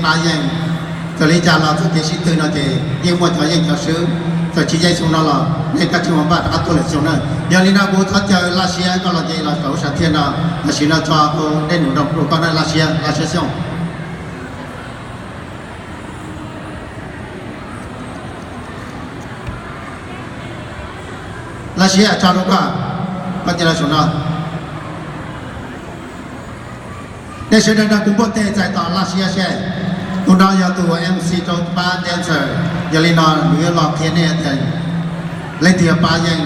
Qab yeej, txawm li cas los txoj kev sib tw no ces yeej muaj cov yeej cov swb, txawm tsis yeej xyoo no los nej kav tsij ua npaj rov qab tuaj lwm xyoo na. Yog li no kuv thov caw Laj Siab koj los nce los saum lub sam thiaj no, tam sim no tso dej num nroo rau koj na Laj Siab, Laj Siab Xyooj. Laj Siab tso rau koj, koj cia los saum no. Nej sawv daws nrog kuv npuaj teg txais tos Laj Siab seb. Tus no yog tus MC rau pab dancer, yog li no nws yuav los qhia nej tias leej twg yog pab yeej.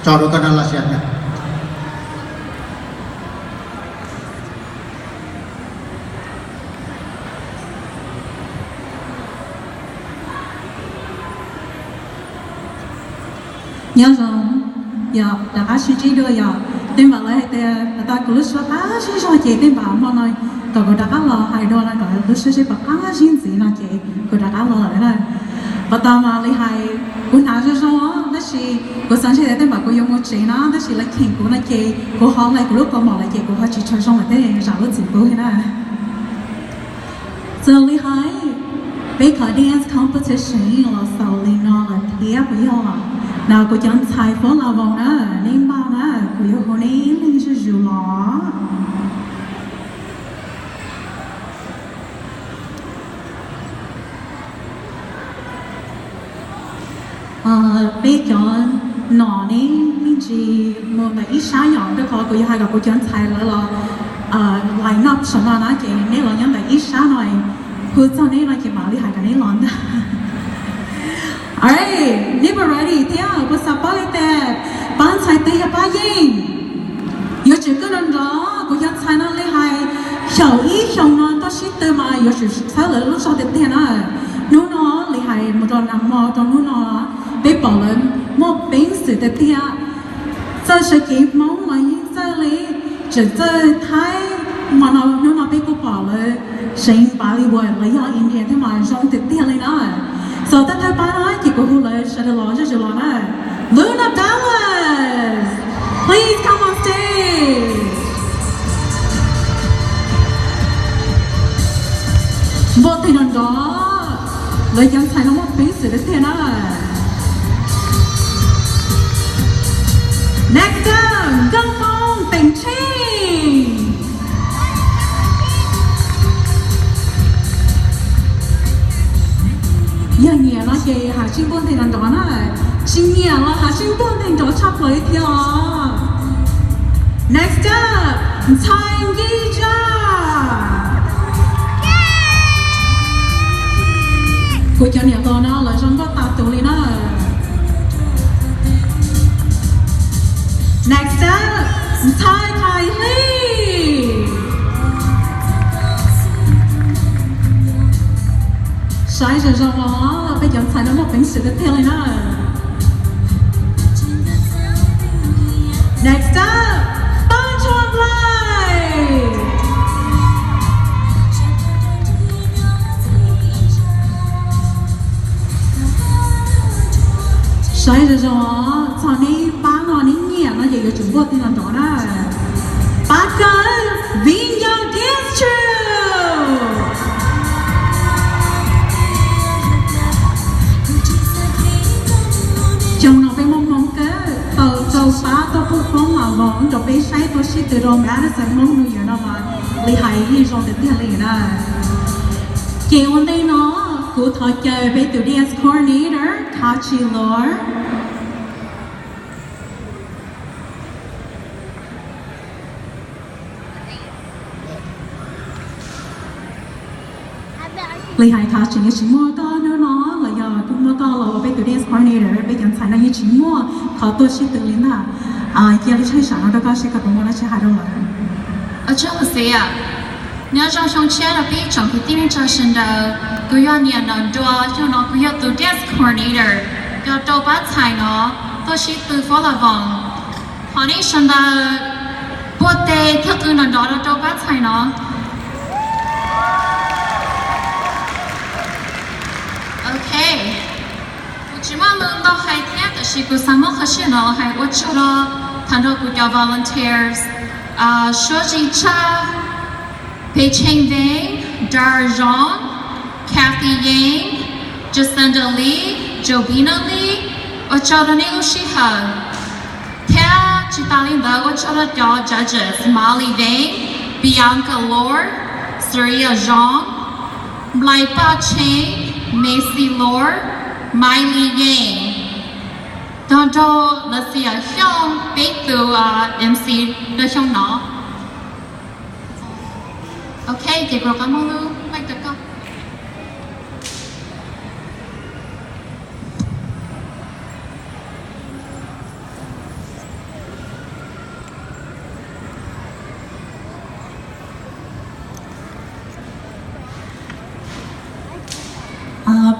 Tso rau koj no Laj Siab. Nyob zoo, yog rov qab sib ntsib dua yom. Tej npam lawv hais tias tas kuv lub suab qab zib zog ces tej npam hmo no kom kuv rov qab los hais dua no kom lub suab seb puas qab zib ntxiv no ces kuv rov qab los lawm na. Puas tau mas li hais kuv hnav zoo zoo tab sis kuv xav ntshe tias tej npam kuv yuav mus tsev na tab sis lawv cheem kuv no ces kuv ho nqes kuv lub kaus mom lawm ces kuv ho tsis tshua zoo lawm tej zam lub txim pub na. Txawm li hais peb qhov dance competition los xaus li no lawm thiab puas yog? No kuv cov ntxhais Fab Laj Voos na, nej npaj na, kuv yuav hu nej ib leeg zuj zus los. Peb cov nom ne me ntsis mus ntawm ib sab yom, rau qhov kuv yuav hais kom kuv cov ntxhais lawv los line up saum no na ces neb los nyob ntawm ib sab no, hu txog neb no ces mam li hais kom neb los ntag. Alright, neb puas ready thiab puas xav paub li tias pab ntxhais twg yog pab yeej? Yuav tsum kwj nrov nrov, kuv cov ntxhais no li hais xyaum ib xyoos no tuaj sib tw mas yuav tsum txhawb lawv lub zog tiag tiag na. Hnub no li hais mus rau nag hmo rau hnub no peb pom lawv muaj peev xwm tiag tiag. Txawj sawv cev Hmoob los yeej txawj li, tseem txawj Thaib, hmo no hnub no peb kuj pom lawv seev Bollywood los yog India thiab mas zoo tiag tiag li na. So thawj thawj pab no ces kuv hu lawv sawv daws los zuj zus los na. Luna Palace, please come on stage. Npuaj teg nrov nrov, lawv cov ntxhais no muaj peev xwm tiag tiag na. Next up, Nkauj Hmoob Teem Tsheej. Yog nyiam no ces hais sib npuaj teg nrov nrov na, tsis nyiam los hais sib npuaj teg nrov tshaj plaws li thiab os. Next up, Ntxhais Nkij Zaj. Kuv cov niam hluas no lawv zoo nkauj tas tus li na. Next up, Ntxhais Thais Hli. Saib zoo zoo os, peb cov ntxhais no muaj peev xwm tiag tiag li na. Next up, Paj Ntsuag Nplaim. Saib zoo zoo, txog neb pab no neb nyiam no ces yuav tsum npuaj teg nrov nrov na. Pab kawg, Viv Ncaus Dance Troupe. Xyoo no peb Hmoob Hmoob kawg tau tau pab tuaj pub Fab Laj Voos rau peb saib tuaj sib tw rau Madison Hmoob New Year no mas li hais yeej zoo tiag tiag li na. Ces ua ntej no kuv thov caw peb tus dance coordinator Khav Tsis Lor. Li hais Khav Tsis, tsis muaj koj hnub no los yog kuv muab koj los ua peb tus dance coordinator, peb cov ntxhais no yeej tsis muaj qhov tuaj sib tw li ntag. Cia li tshaj sam no rau koj seb koj puas muaj dab tsi hais rau lawv. Ua tsaug Xia, nyob zoo xyoo tshiab rau peb tsoom kwv tij neej tsa sawv daws. Kuv yog Niam Nom Nruas, xyoo no kuv yog tus dance coordinator, yog rau pab ntxhais no tuaj sib tw Fab Laj Voos. Thov nej sawv daws npuaj teg thiab qw nrov nrov rau pab ntxhais no. Ok, kuv tsis muaj lus ntau hais thiab tab sis kuv xav muab qhov sij hawm no hais ua tsaug rau tag nrho kuv cov volunteers, Suab Zis Tshaj, Pej Tsheej Veeb, Dara Zhang, Kathy Yang, Jacinda Lee, Jovina Lee, ua tsaug rau nej lub sij hawm. Thiab tsis tas li ntawd ua tsaug rau cov judges Molly Vang, Bianca Lor, Saria Zhang, Nplai Paj Cheng, Macy Lor, Miley Yang. Tog nrog Lucia Xyooj peb tus MC rau xyoo no. Ok, ces kuv rov qab muab lub mic rau koj.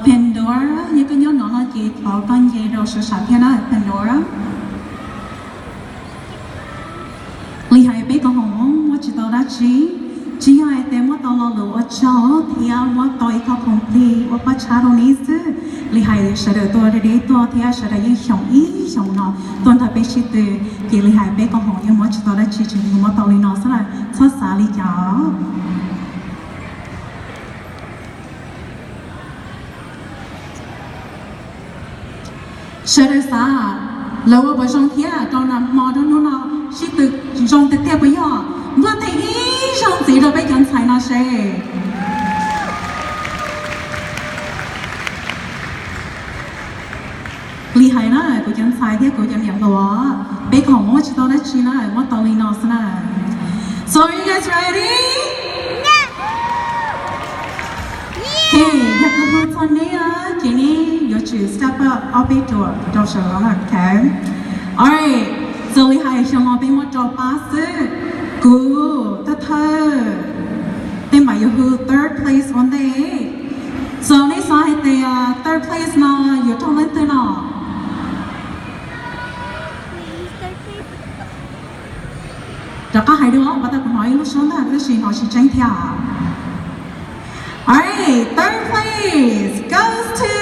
Pandora, yog koj nyob no no ces thov koj nce rau sawv sam thiab na Pandora. Li hais peb koom haum muab tsis tau dab tsi, tsis yog hais tias muab tau lo lus ua tsaug thiab muab tau ib qho khoom plig ua paj tshab rau neb xwb. Li hais sawv daws tuaj deb deb tuaj thiab sawv daws yeej xyoos ib xyoos no tuaj nrog peb sib tw, ces li hais peb koom haum yeej muab tsis tau dab tsi, tsuas yog muab tau li no xwb na, txhob xav li cas. Sawv daws xav lawv ua puas zoo thiab rau nag hmo rau hnub no sib tw zoo tiag tiag puas yog? Npuaj tes ib zaug ntxiv rau peb cov ntxhais no seb. Li hais na kuv cov ntxhais thiab kuv cov niam hluas, peb koom haum muab tsis tau dab tsi na, muab tau li no xwb na. So are you guys ready? Hey, yog kuv hu txog neb ces neb yuav tsum step up ob peb ruam rau sawv los na, ok? Alright, so li hais xyoo no peb muab rau pab xwb, kuv thawj thawj tej mam yuav hu third place ua ntej. So nej xav hais tias third place no yuav raug leej twg no? Rov qab hais dua, pas tas kuv hnov ib lub suab ntag tab sis hnov tsis tseeb thiab. Alright, third place goes to,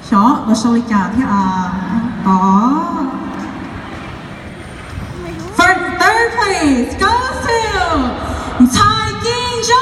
xyov ua sau li cas thiab a. Tod. First, third place goes to Ntxhais Ci Ntsa.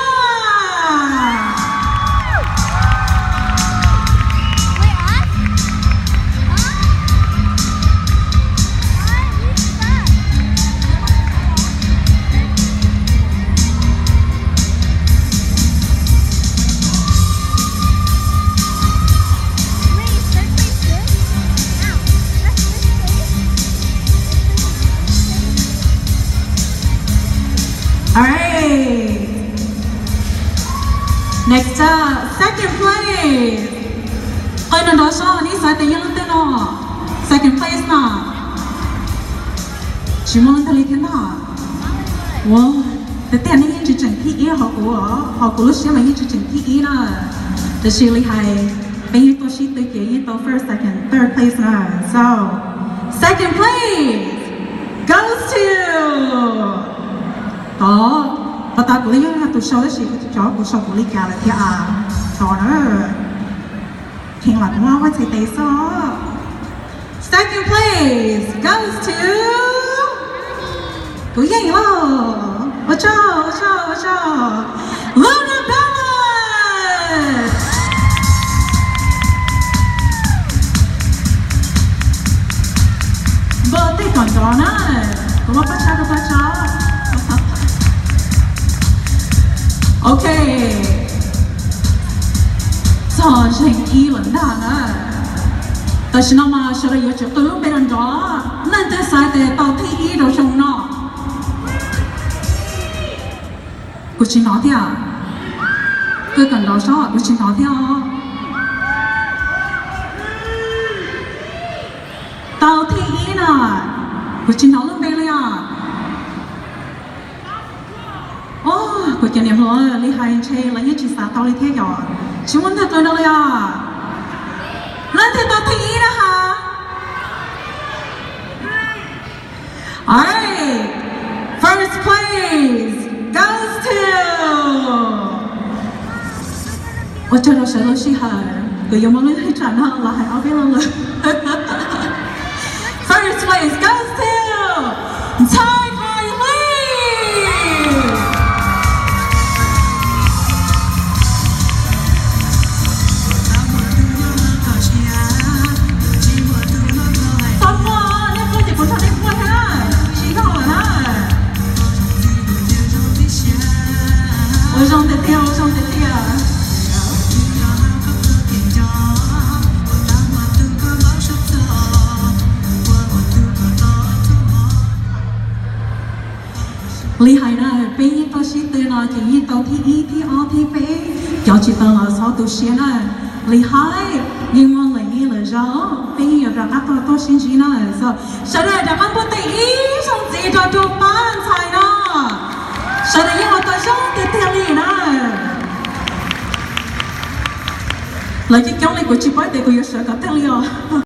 Alright. Next up, second place. Qw nrov nrov seb nej xav tias yog leej twg no. Second place no. Tsis muaj leej twg li thiab ntag. Ua, tiag tiag nej yeej tsis tseem thib ib hauv kuv, hauv kuv lub siab mas yeej tsis tseem thib ib na. Tab sis li hais, peb yeej tuaj sib tw ces yeej tau first, second, third place na. So, second place goes to, tod, pas tas kuv li yog tus sau tab sis cov kuv sau kuv li cas lawm thiab a. Tod na. Kheev los kuv muab ua txhais tes xwb. Second place goes to, kuv yeej los, ua tsaug, ua tsaug, ua tsaug, Luna Bella. Npau tej kom nrov na, kuv muab paj tshab rau koj tso. Ok. Txog zeeg ib lawm ntag na. Tam sim no mas sawv daws yuav tsum qw lub npe nrov nrov, leej twg xav tias tau thib ib rau xyoo no? Kuv tsis hnov thiab. Qw kom nrov seb, kuv tsis hnov thiab os. Tau thib ib na, kuv tsis hnov lub npe li os. Os, kuv cov niam hluas li hais ntshe lawv yeej tsis xav tau li thiab yom. Tsis muaj ntwg qw rau li os. Leej twg tau thib ib na ha? Alright, first place goes to, ua tsaug rau sawv daws lub sij hawm, kuv yuav muab lub hais tsam no los hais ob peb lo lus. First place goes to Ntxhais Hais Hli. Li hais na, peb yeej tuaj sib tw no ces yeej tau thib ib, thib ob, thib peb, cov tsis tau los txhob tu siab na. Li hais, yeej muaj lwm niaj lwm zaus peb yeej yuav rov qab tuaj, tuaj sib ntsib na. Sawv daws rov qab npuaj tes ib zaug ntxiv rau tus pab ntxhais no. Sawv daws yeej ua tau zoo tiag tiag li na. Lawv coob coob li kuv tsis paub tias kuv yuav sawv kom tag li os.